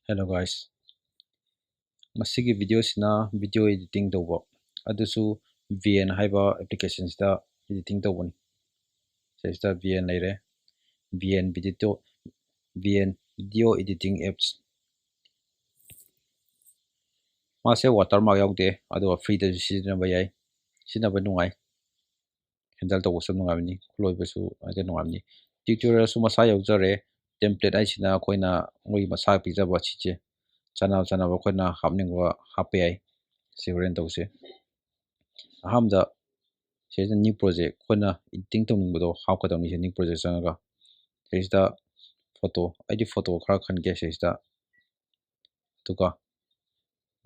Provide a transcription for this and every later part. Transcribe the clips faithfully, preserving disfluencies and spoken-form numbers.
Hello guys, ꯃꯁꯤꯒꯤ video ꯁꯤꯅ video editing ꯇꯧꯕ, ꯑꯗꯨꯁꯨ VN ꯍꯥꯏꯕ application ꯁꯤꯗ editing ꯇꯧꯕꯅꯤ꯫ ꯁꯤꯗ VN ꯂꯩꯔꯦ, VN video, VN video editing apps꯫ ꯃꯥꯁꯦ watermark ꯌꯥꯎꯗꯦ, ꯑꯗꯨꯒ free ꯗꯁꯨ ꯁꯤꯖꯤꯟꯅꯕ ꯌꯥꯏ, ꯁꯤꯖꯤꯟꯅꯕ ꯅꯨꯡꯉꯥꯏ꯫ Handle ꯇꯧꯕꯁꯨ ꯅꯨꯡꯉꯥꯏꯕꯅꯤ, ꯈꯨꯠꯂꯣꯏꯕꯁꯨ ꯑꯗꯨ ꯅꯨꯡꯉꯥꯏꯕꯅꯤ꯫ Tutorial ꯁꯨ ꯃꯁꯥ ꯌꯥꯎꯖꯔꯦ꯫ Template ꯍꯥꯏꯁꯤꯅ ꯑꯩꯈꯣꯏꯅ ꯃꯣꯏ ꯃꯁꯥ ꯄꯤꯖꯕ ꯁꯤꯁꯦ ꯆꯥꯟꯅ ꯆꯥꯟꯅꯕ ꯑꯩꯈꯣꯏꯅ ꯍꯥꯞꯅꯤꯡꯕ ꯍꯥꯞꯄ ꯌꯥꯏ꯫ ꯁꯤ ꯍꯣꯔꯦꯟ ꯇꯧꯁꯦ꯫ ꯑꯍꯥꯟꯕꯗ ꯁꯤꯗ new project, ꯑꯩꯈꯣꯏꯅ editing ꯇꯧꯅꯤꯡꯕꯗꯣ ꯍꯥꯞꯀꯗꯧꯅꯤ꯫ ꯁꯤ new project ꯆꯪꯉꯒ ꯁꯤꯁꯤꯗ photo, ꯑꯩꯗꯤ photo ꯈꯔ ꯈꯟꯒꯦ ꯁꯤꯁꯤꯗ, ꯑꯗꯨꯒ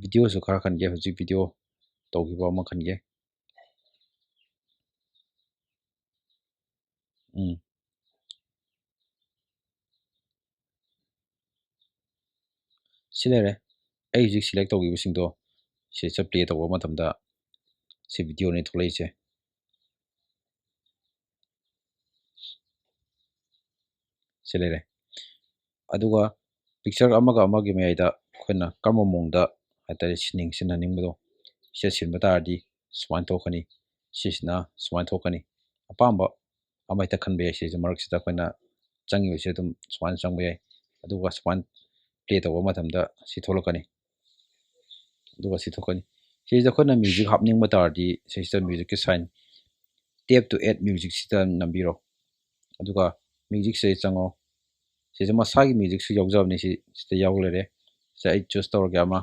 video ꯁꯨ ꯈꯔ ꯈꯟꯒꯦ, ꯍꯧꯖꯤꯛ video ꯇꯧꯈꯤꯕ ꯑꯃ ꯈꯟꯒꯦ꯫ ꯎꯝ꯫ ꯁꯤ ꯂꯩꯔꯦ꯫ ꯑꯩ ꯍꯧꯖꯤꯛ select ꯇꯧꯈꯤꯕꯁꯤꯡꯗꯣ ꯁꯤꯗ play ꯇꯧꯕ ꯃꯇꯝꯗ ꯁꯤ video ꯅꯤ ꯊꯣꯛꯂꯛꯏꯁꯦ꯫ ꯁꯤ ꯂꯩꯔꯦ꯫ ꯑꯗꯨꯒ picture ꯑꯃꯒ ꯑꯃꯒꯤ ꯃꯌꯥꯏꯗ ꯑꯩꯈꯣꯏꯅ ꯀꯔꯝꯕ ꯃꯑꯣꯡꯗ ꯍꯥꯏꯇꯥꯔꯦ ꯁꯤꯅꯤꯡ-, ꯁꯤꯟꯍꯟꯅꯤꯡꯕꯗꯣ, ꯁꯤꯗ ꯁꯤꯟꯕ ꯇꯥꯔꯗꯤ ꯁꯨꯃꯥꯏꯅ ꯊꯣꯛꯀꯅꯤ, ꯁꯤꯁꯤꯅ ꯁꯨꯃꯥꯏꯅ ꯊꯣꯛꯀꯅꯤ꯫ ꯑꯄꯥꯝꯕ ꯑꯃ ꯍꯦꯛꯇ ꯈꯟꯕ ꯌꯥꯏ꯫ ꯁꯤꯁꯦ ꯃꯔꯛꯁꯤꯗ ꯑꯩꯈꯣꯏꯅ ꯆꯪꯉꯤꯕꯁꯦ ꯑꯗꯨꯝ ꯁꯨꯃꯥꯏꯅ ꯆꯪꯕ ꯌꯥꯏ꯫ ꯑꯗꯨꯒ ꯁꯨꯃꯥꯏꯅ play ꯇꯧꯕ ꯃꯇꯝꯗ ꯁꯤ ꯊꯣꯛꯂꯛꯀꯅꯤ, ꯑꯗꯨꯒ ꯁꯤ ꯊꯣꯛꯀꯅꯤ꯫ ꯁꯤꯁꯤꯗ ꯑꯩꯈꯣꯏꯅ music ꯍꯥꯞꯅꯤꯡꯕ ꯇꯥꯔꯗꯤ ꯁꯤꯁꯤꯗ music ꯀꯤ sign, tap to add music ꯁꯤꯗ ꯅꯝꯕꯤꯔꯣ꯫ ꯑꯗꯨꯒ music ꯁꯦ ꯆꯪꯉꯣ꯫ ꯁꯤꯁꯦ ꯃꯁꯥꯒꯤ music ꯁꯨ ꯌꯥꯎꯖꯕꯅꯤ꯫ ꯁꯤ ꯁꯤꯗ ꯌꯥꯎ ꯂꯩꯔꯦ꯫ ꯁꯤꯗ ꯑꯩ choose ꯇꯧꯔꯒꯦ ꯑꯃ꯫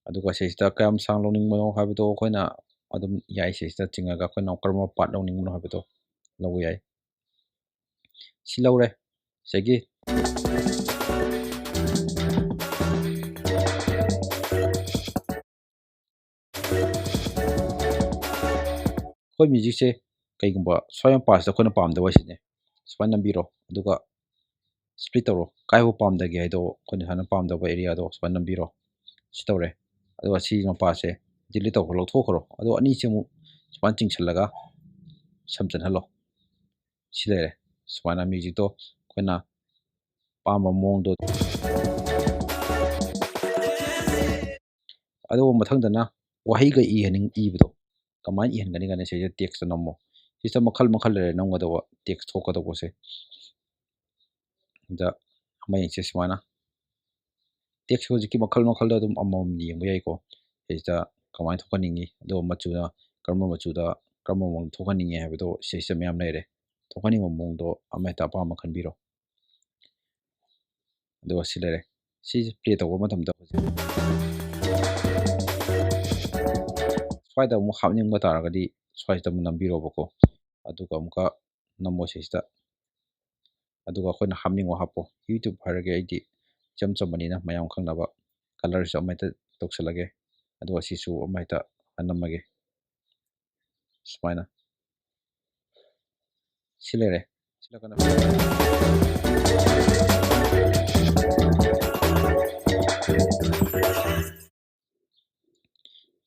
ꯑꯗꯨꯒ ꯁꯤꯁꯤꯗ ꯀꯌꯥꯝ ꯁꯥꯡ ꯂꯧꯅꯤꯡꯕꯅꯣ ꯍꯥꯏꯕꯗꯣ ꯑꯩꯈꯣꯏꯅ ꯑꯗꯨꯝ ꯌꯥꯏ꯫ ꯁꯤꯁꯤꯗ ꯆꯤꯡꯉꯒ ꯑꯩꯈꯣꯏꯅ ꯀꯔꯝꯕ part ꯂꯧꯅꯤꯡꯕꯅꯣ ꯍꯥꯏꯕꯗꯣ ꯂꯧꯕ ꯌꯥꯏ꯫ ꯁꯤ ꯂꯧꯔꯦ꯫ ꯁꯤꯒꯤ ꯑꯩꯈꯣꯏ music ꯁꯦ ꯀꯩꯒꯨꯝꯕ ꯁ꯭ꯋꯥꯏ ꯃꯄꯥꯁꯤꯗ ꯑꯩꯈꯣꯏꯅ ꯄꯥꯝꯗꯕ ꯍꯥꯏꯁꯤꯅꯦ, ꯁꯨꯃꯥꯏꯅ ꯅꯝꯕꯤꯔꯣ, ꯑꯗꯨꯒ split ꯇꯧꯔꯣ꯫ ꯀꯥꯏꯐꯥꯎ ꯄꯥꯝꯗꯒꯦ ꯍꯥꯏꯗꯣ ꯑꯩꯈꯣꯏꯅ ꯁꯨꯃꯥꯏꯅ ꯄꯥꯝꯗꯕ area ꯗꯣ ꯁꯨꯃꯥꯏꯅ ꯅꯝꯕꯤꯔꯣ꯫ ꯁꯤ ꯇꯧꯔꯦ꯫ ꯑꯗꯨꯒ ꯁꯤ ꯃꯄꯥꯁꯦ delete ꯇꯧꯈ꯭ꯔꯣ, ꯂꯧꯊꯣꯛꯈ꯭ꯔꯣ꯫ ꯑꯗꯨꯒ ꯑꯅꯤꯁꯦ ꯑꯃꯨꯛ ꯁꯨꯃꯥꯏꯅ ꯆꯤꯡꯁꯜꯂꯒ ꯁꯝꯖꯟꯍꯜꯂꯣ꯫ ꯁꯤ ꯂꯩꯔꯦ꯫ ꯁꯨꯃꯥꯏꯅ music ꯇꯣ ꯑꯩꯈꯣꯏꯅ ꯑꯄꯥꯝꯕ ꯃꯑꯣꯡꯗꯣ꯫ ꯑꯗꯨꯒ ꯃꯊꯪꯗꯅ ꯋꯥꯍꯩꯒ ꯏꯍꯟꯅꯤꯡ ꯏꯕꯗꯣ ꯀꯃꯥꯏꯅ ꯏꯍꯟꯒꯅꯤ ꯀꯥꯏꯅ ꯁꯤꯗ ꯇꯦꯛꯁꯇ ꯅꯝꯃꯣ꯫ ꯁꯤꯗ ꯃꯈꯜ ꯃꯈꯜ ꯂꯩꯔꯦ ꯅꯝꯒꯗꯧꯕ ꯇꯦꯛꯁ ꯊꯣꯛꯀꯗꯧꯕꯁꯦ꯫ ꯁꯤꯗ ꯑꯃ ꯌꯦꯡꯁꯦ ꯁꯨꯃꯥꯏꯅ꯫ ꯇꯦꯛꯁ ꯍꯧꯖꯤꯛꯀꯤ ꯃꯈꯜ ꯃꯈꯜꯗ ꯑꯗꯨꯝ ꯑꯃꯃꯝ ꯌꯦꯡꯕ ꯌꯥꯏꯀꯣ꯫ ꯁꯤꯗ ꯀꯃꯥꯏꯅ ꯊꯣꯛꯍꯟꯅꯤꯡꯉꯤ, ꯑꯗꯨꯒ ꯃꯆꯨꯅ ꯀꯔꯝꯕ ꯃꯆꯨꯗ ꯀꯔꯝꯕ ꯃꯑꯣꯡꯗ ꯊꯣꯛꯍꯟꯅꯤꯡꯉꯤ ꯍꯥꯏꯕꯗꯣ ꯁꯤꯁꯤꯗ ꯃꯌꯥꯝ ꯂꯩꯔꯦ꯫ ꯊꯣꯛꯍꯟꯅꯤꯡꯕ ꯃꯑꯣꯡꯗꯣ ꯑꯃ ꯍꯦꯛꯇ ꯑꯄꯥꯝꯕ ꯈꯟꯕꯤꯔꯣ꯫ ꯑꯗꯨꯒ ꯁꯤ ꯂꯩꯔꯦ꯫ ꯁꯤꯁꯦ ꯄ꯭ꯂꯦ ꯇꯧꯕ ꯃꯇꯝꯗ ꯍꯧꯖꯤꯛ ꯁ꯭ꯋꯥꯏꯗ ꯑꯃꯨꯛ ꯍꯥꯞꯅꯤꯡꯕ ꯇꯥꯔꯒꯗꯤ ꯁ꯭ꯋꯥꯏꯁꯤꯗ ꯑꯃꯨꯛ ꯅꯝꯕꯤꯔꯣꯕꯀꯣ꯫ ꯑꯗꯨꯒ ꯑꯃꯨꯛꯀ ꯅꯝꯃꯣ ꯁꯤꯁꯤꯗ꯫ ꯑꯗꯨꯒ ꯑꯩꯈꯣꯏꯅ ꯍꯥꯞꯅꯤꯡꯕ ꯍꯥꯞꯄꯣ꯫ YouTube ꯍꯥꯏꯔꯒꯦ ꯑꯩꯗꯤ ꯏꯆꯝ ꯆꯝꯕꯅꯤꯅ ꯃꯌꯥꯝ ꯈꯪꯅꯕ ꯀꯂꯔꯁꯨ ꯑꯃ ꯍꯦꯛꯇ ꯇꯧꯁꯜꯂꯒꯦ꯫ ꯑꯗꯨꯒ ꯁꯤꯁꯨ ꯑꯃ ꯍꯦꯛꯇ ꯅꯝꯃꯒꯦ꯫ ꯁꯨꯃꯥꯏꯅ꯫ ꯁꯤ ꯂꯩꯔꯦ꯫ ꯁꯤꯂ ꯀꯩꯅꯣ꯫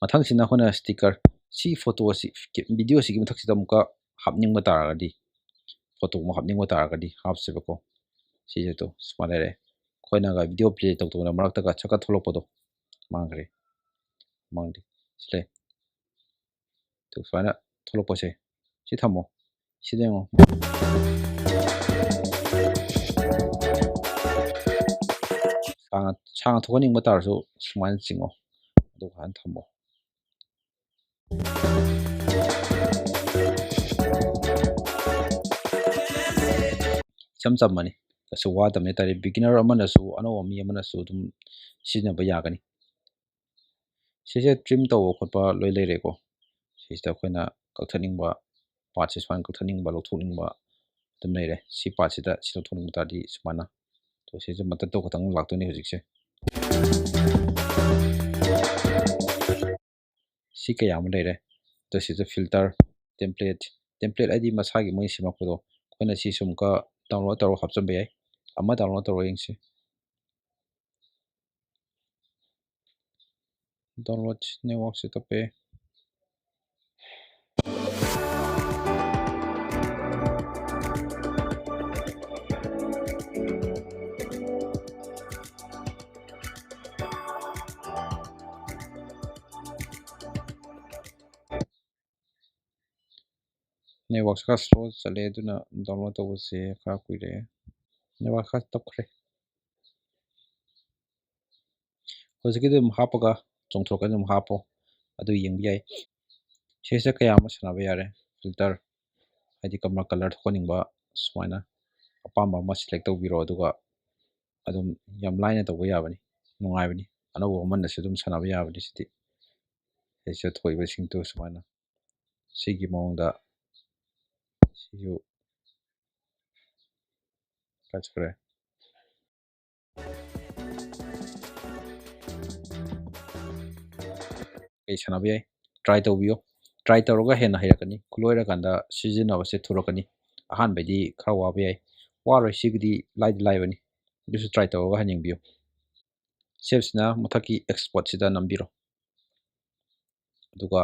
ꯃꯊꯪꯁꯤꯅ ꯑꯩꯈꯣꯏꯅ ꯁ꯭ꯇꯤꯀꯔ꯫ ꯁꯤ ꯐꯣꯇꯣ ꯑꯁꯤ, ꯚꯤꯗꯤꯑꯣ ꯑꯁꯤꯒꯤ ꯃꯊꯛꯁꯤꯗ ꯑꯃꯨꯛꯀ ꯍꯥꯞꯅꯤꯡꯕ ꯇꯥꯔꯒꯗꯤ, ꯐꯣꯇꯣ ꯑꯃ ꯍꯥꯞꯅꯤꯡꯕ ꯇꯥꯔꯒꯗꯤ ꯍꯥꯞꯁꯦꯕꯀꯣ꯫ ꯁꯤꯁꯦ ꯇꯣ ꯁꯨꯃꯥꯏꯅ ꯂꯩꯔꯦ꯫ ꯑꯩꯈꯣꯏꯅꯒ ꯚꯤꯗꯤꯑꯣ ꯄ꯭ꯂꯦ ꯇꯧꯗꯧꯅ ꯃꯔꯛꯇꯒ ꯁꯠꯀꯠ ꯊꯣꯛꯂꯛꯄꯗꯣ꯫ ꯃꯥꯡꯈ꯭ꯔꯦ꯫ ꯃꯥꯡꯗꯦ꯫ ꯁꯤ ꯂꯩ꯫ ꯑꯗꯨ ꯁꯨꯃꯥꯏꯅ ꯊꯣꯛꯂꯛꯄꯁꯦ ꯁꯤ ꯊꯝꯃꯣ꯫ ꯁꯤꯗ ꯌꯦꯡꯉꯣ꯫ ꯁꯥꯡꯅ, ꯁꯥꯡꯅ ꯊꯣꯛꯍꯟꯅꯤꯡꯕ ꯇꯥꯔꯁꯨ ꯁꯨꯃꯥꯏꯅ ꯆꯤꯡꯉꯣ꯫ ꯑꯗꯨꯒ ꯐꯖꯅ ꯊꯝꯃꯣ꯫ ꯏꯆꯝ ꯆꯝꯕꯅꯤ꯫ ꯀꯩꯁꯨ ꯋꯥꯗꯕꯅꯤ ꯍꯥꯏꯇꯥꯔꯦ꯫ ꯕꯤꯒꯤꯅꯔ ꯑꯃꯅꯁꯨ, ꯑꯅꯧꯕ ꯃꯤ ꯑꯃꯅꯁꯨ ꯑꯗꯨꯝ ꯁꯤꯖꯤꯟꯅꯕ ꯌꯥꯒꯅꯤ꯫ ꯁꯤꯁꯦ ꯇ꯭ꯔꯤꯝ ꯇꯧꯕ ꯈꯣꯠꯄ ꯂꯣꯏ ꯂꯩꯔꯦꯀꯣ꯫ ꯁꯤꯁꯤꯗ ꯑꯩꯈꯣꯏꯅ ꯀꯛꯊꯠꯅꯤꯡꯕ ꯄꯥꯔꯠꯁꯦ ꯁꯨꯃꯥꯏꯅ ꯀꯛꯊꯠꯅꯤꯡꯕ, ꯂꯧꯊꯣꯛꯅꯤꯡꯕ ꯑꯗꯨꯝ ꯂꯩꯔꯦ꯫ ꯁꯤ ꯄꯥꯔꯠꯁꯤꯗ ꯁꯤ ꯂꯧꯊꯣꯛꯅꯤꯡꯕ ꯇꯥꯔꯗꯤ ꯁꯨꯃꯥꯏꯅ꯫ ꯑꯗꯣ ꯁꯤꯁꯦ ꯃꯇꯠꯇꯣ ꯈꯛꯇꯪ ꯂꯥꯛꯇꯣꯏꯅꯦ ꯍꯧꯖꯤꯛꯁꯦ꯫ ꯁꯤ ꯀꯌꯥ ꯑꯃ ꯂꯩꯔꯦ꯫ ꯑꯗꯣ ꯁꯤꯗ ꯐꯤꯜꯇꯔ, ꯇꯦꯝꯄ꯭ꯂꯦꯠ, ꯇꯦꯝꯄ꯭ꯂꯦꯠ ꯍꯥꯏꯗꯤ ꯃꯁꯥꯒꯤ ꯃꯣꯏ ꯁꯦꯝꯃꯛꯄꯗꯣ꯫ ꯑꯩꯈꯣꯏꯅ ꯁꯤꯁꯨ ꯑꯃꯨꯛꯀ ꯗꯥꯎꯟꯂꯣꯗ ꯇꯧꯔꯒ ꯍꯥꯞꯆꯤꯟꯕ ꯌꯥꯏ꯫ ꯑꯃ ꯗꯥꯎꯟꯂꯣꯗ ꯇꯧꯔꯒ ꯌꯦꯡꯁꯤ꯫ ꯗꯥꯎꯟꯂꯣꯗ ꯅꯦꯠꯋꯥꯛꯁꯦ ꯇꯞꯄꯦ꯫ Networkꯁꯦ ꯈꯔ slow ꯆꯠꯂꯦ, ꯑꯗꯨꯅ download ꯇꯧꯕꯁꯦ ꯈꯔ ꯀꯨꯏꯔꯦ꯫ Network ꯈꯔ ꯇꯞꯈ꯭ꯔꯦ꯫ ꯍꯧꯖꯤꯛꯀꯤꯗꯤ ꯑꯗꯨꯝ ꯍꯥꯞꯄꯒ ꯆꯣꯡꯊꯣꯔꯛꯀꯅꯤ, ꯑꯗꯨꯝ ꯍꯥꯞꯄꯣ, ꯑꯗꯨ ꯌꯦꯡꯕ ꯌꯥꯏ꯫ ꯁꯤꯁꯦ ꯀꯌꯥ ꯑꯃ ꯁꯥꯟꯅꯕ ꯌꯥꯔꯦ꯫ Filter, ꯍꯥꯏꯗꯤ ꯀꯔꯝꯕ colour ꯊꯣꯛꯍꯟꯅꯤꯡꯕ, ꯁꯨꯃꯥꯏꯅ ꯑꯄꯥꯝꯕ ꯑꯃ select ꯇꯧꯕꯤꯔꯣ, ꯑꯗꯨꯒ ꯑꯗꯨꯝ ꯌꯥꯝ ꯂꯥꯏꯅ ꯇꯧꯕ ꯌꯥꯕꯅꯤ, ꯅꯨꯡꯉꯥꯏꯕꯅꯤ꯫ ꯑꯅꯧꯕ ꯑꯃꯅꯁꯨ ꯑꯗꯨꯝ ꯁꯥꯟꯅꯕ ꯌꯥꯕꯅꯤ ꯁꯤꯗꯤ꯫ ꯁꯤꯗ ꯊꯣꯛꯏꯕꯁꯤꯡꯗꯨ ꯁꯨꯃꯥꯏꯅ ꯁꯤꯒꯤ ꯃꯑꯣꯡꯗ ꯁꯤꯁꯨ ꯀꯥꯏ ꯆꯠꯈ꯭ꯔꯦ? ꯑꯩ ꯁꯥꯟꯅꯕ ꯌꯥꯏ, try ꯇꯧꯕꯤꯌꯨ꯫ Try ꯇꯧꯔꯒ ꯍꯦꯟꯅ ꯍꯩꯔꯛꯀꯅꯤ, ꯈꯨꯠꯂꯣꯏꯔꯀꯥꯟꯗ ꯁꯤꯖꯤꯟꯅꯕꯁꯦ ꯊꯨꯔꯛꯀꯅꯤ꯫ ꯑꯍꯥꯟꯕꯩꯗꯤ ꯈꯔ ꯋꯥꯕ ꯌꯥꯏ, ꯋꯥꯔꯣꯏ, ꯁꯤꯒꯤꯗꯤ ꯂꯥꯏꯗꯤ ꯂꯥꯏꯕꯅꯤ꯫ ꯑꯗꯨꯁꯨ try ꯇꯧꯔꯒ ꯍꯌꯦꯡ ꯌꯦꯡꯕꯤꯌꯨ꯫ Shapeꯁꯤꯅ ꯃꯊꯛꯀꯤ exportꯁꯤꯗ ꯅꯝꯕꯤꯔꯣ, ꯑꯗꯨꯒ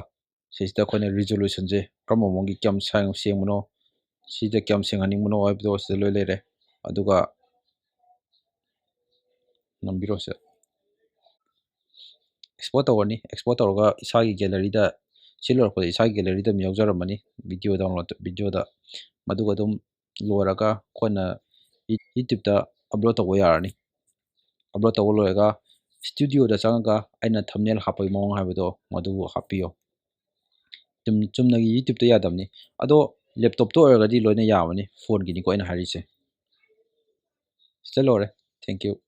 ꯁꯤꯁꯤꯗ ꯑꯩꯈꯣꯏꯅ resolutionꯁꯦ ꯀꯔꯝꯕ ꯃꯑꯣꯡꯒꯤ ꯀꯌꯥꯝ ꯁꯥꯡ ꯁꯦꯡꯕꯅꯣ, ꯁꯤꯗ ꯀꯌꯥꯝ ꯁꯦꯡꯍꯟꯅꯤꯡꯕꯅꯣ ꯍꯥꯏꯕꯗꯣ ꯁꯤꯗ ꯂꯣꯏ ꯂꯩꯔꯦ꯫ ꯑꯗꯨꯒ ꯅꯝꯕꯤꯔꯣ ꯁꯤꯗ꯫ Export ꯇꯧꯔꯅꯤ꯫ Export ꯇꯧꯔꯒ ꯏꯁꯥꯒꯤ galleryꯗ, ꯁꯤ ꯂꯣꯏꯔꯛꯄꯗ ꯏꯁꯥꯒꯤ galleryꯗ ꯑꯗꯨꯝ ꯌꯥꯎꯖꯔꯝꯃꯅꯤ, video download videoꯗ꯫ ꯃꯗꯨꯒ ꯑꯗꯨꯝ ꯂꯣꯏꯔꯒ ꯑꯩꯈꯣꯏꯅ YouTubeꯇ upload ꯇꯧꯕ ꯌꯥꯔꯅꯤ꯫ Upload ꯇꯧꯕ ꯂꯣꯏꯔꯒ studioꯗ ꯆꯪꯉꯒ ꯑꯩꯅ thumbnail ꯍꯥꯞꯄꯒꯤ ꯃꯑꯣꯡ ꯍꯥꯏꯕꯗꯣ ꯃꯗꯨ ꯍꯥꯞꯄꯤꯌꯣ꯫ ꯆꯨꯝ-, ꯆꯨꯝꯅꯒꯤ YouTubeꯇ ꯌꯥꯗꯕꯅꯤ꯫ ꯑꯗꯣ laptopꯇ ꯑꯣꯏꯔꯒꯗꯤ ꯂꯣꯏꯅ ꯌꯥꯕꯅꯤ, phoneꯒꯤꯅꯤꯀꯣ ꯑꯩꯅ ꯍꯥꯏꯔꯤꯁꯦ꯫ ꯁꯤꯗ ꯂꯣꯏꯔꯦ꯫ Thank you꯫